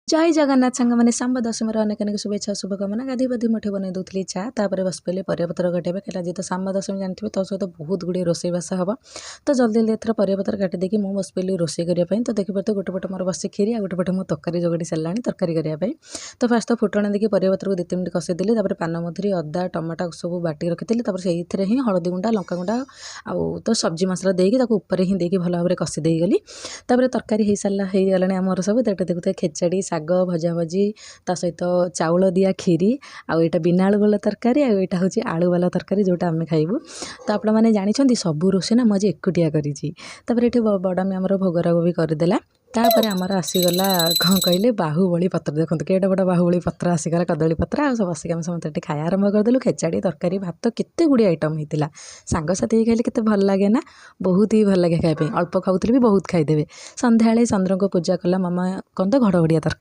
ଜୟ ଜଗନ୍ନାଥ ସାଙ୍ଗମାନେ, ଶାମ୍ବ ଦଶମୀର ଅନେକ ଅନେକ ଶୁଭେଚ୍ଛା, ଶୁଭକାମନା। ଗାଧୋଇ ପାଧୋଇ ମୁଠେ ବନେଇ ଦେଉଥିଲି ଚା, ତାପରେ ବସି ପଡ଼ିଲି ପରିବାପତ୍ର କାଟିବା ପାଇଁ। ଆଜି ତ ଶାମ୍ବ ଦଶମୀ ଜାଣିଥିବେ, ତା ସହିତ ବହୁତ ଗୁଡ଼ିଏ ରୋଷେଇବାସ ହେବ। ତ ଜଲ୍ଦି ଜଲ୍ଦି ଏଥର ପରିବାପତ୍ର କାଟି ଦେଇକି ମୁଁ ବସି ପଡ଼ିଲି ରୋଷେଇ କରିବା ପାଇଁ। ତ ଦେଖିପାରୁଥିବେ, ଗୋଟେ ପଟେ ମୋର ବସି କ୍ଷୀରି ଆଉ ଗୋଟେ ପଟେ ମୁଁ ତରକାରୀ ଯୋଗାଡ଼ି ସାରିଲାଣି ତରକାରୀ କରିବା ପାଇଁ। ତ ଫାଷ୍ଟ ତ ଫୁଟଣ ଦେଇକି ପରିବାପତ୍ରକୁ 2-3 ମିନିଟ୍ କଷେଇଦେଲି। ତାପରେ ପାନମଧୁରୀ, ଅଦା, ଟମାଟୋ ସବୁ ବାଟିକି ରଖିଥିଲି। ତାପରେ ସେଇଥିରେ ହିଁ ହଳଦୀ ଗୁଣ୍ଡ, ଲଙ୍କାଗୁଣ୍ଡ ଆଉ ତ ସବଜି ମସଲା ଦେଇକି ତାକୁ ଉପରେ ହିଁ ଦେଇକି ଭଲ ଭାବରେ କଷି ଦେଇଗଲି। ତାପରେ ତରକାରୀ ହେଇସାରିଲା, ହେଇଗଲାଣି ଆମର ସବୁ। ତ ଏଇଟା ଦେଖୁଥିବେ, ଖେଚଡ଼ି, ଶାଗ ଭଜା ଭଜି, ତା ସହିତ ଚାଉଳ ଦିଆ କ୍ଷୀରି, ଆଉ ଏଇଟା ବିନା ଆଳୁ ବାଲା ତରକାରୀ, ଆଉ ଏଇଟା ହେଉଛି ଆଳୁ ବାଲା ତରକାରୀ ଯେଉଁଟା ଆମେ ଖାଇବୁ। ତ ଆପଣମାନେ ଜାଣିଛନ୍ତି, ସବୁ ରୋଷେଇ ନା ମୁଁ ଆଜି ଏକୁଟିଆ କରିଛି। ତାପରେ ଏଠି ବଡ଼ମି ଆମର ଭୋଗରାଗ ବି କରିଦେଲା। ତାପରେ ଆମର ଆସିଗଲା କ'ଣ କହିଲେ, ବାହୁବଳି ପତ୍ର। ଦେଖନ୍ତୁ କେଡ଼େ ବଡ଼ ବାହୁବଳି ପତ୍ର ଆସିଗଲା, କଦଳୀ ପତ୍ର। ଆଉ ସବୁ ବସିକି ଆମେ ସମସ୍ତେ ଏଠି ଖାଇବା ଆରମ୍ଭ କରିଦେଲୁ। ଖେଚାଡ଼ି, ତରକାରୀ, ଭାତ, କେତେ ଗୁଡ଼ିଏ ଆଇଟମ୍ ହେଇଥିଲା। ସାଙ୍ଗସାଥି ହେଇ ଖାଇଲେ କେତେ ଭଲ ଲାଗେ ନା? ବହୁତ ହି ଭଲ ଲାଗେ ଖାଇବା ପାଇଁ। ଅଳ୍ପ ଖାଉଥିଲେ ବି ବହୁତ ଖାଇଦେବେ। ସନ୍ଧ୍ୟାବେଳେ ଚନ୍ଦ୍ରଙ୍କୁ ପୂଜା କଲା ମାମା, କ'ଣ ତ ଘଡ଼ଘଡ଼ିଆ ତରକାରୀ।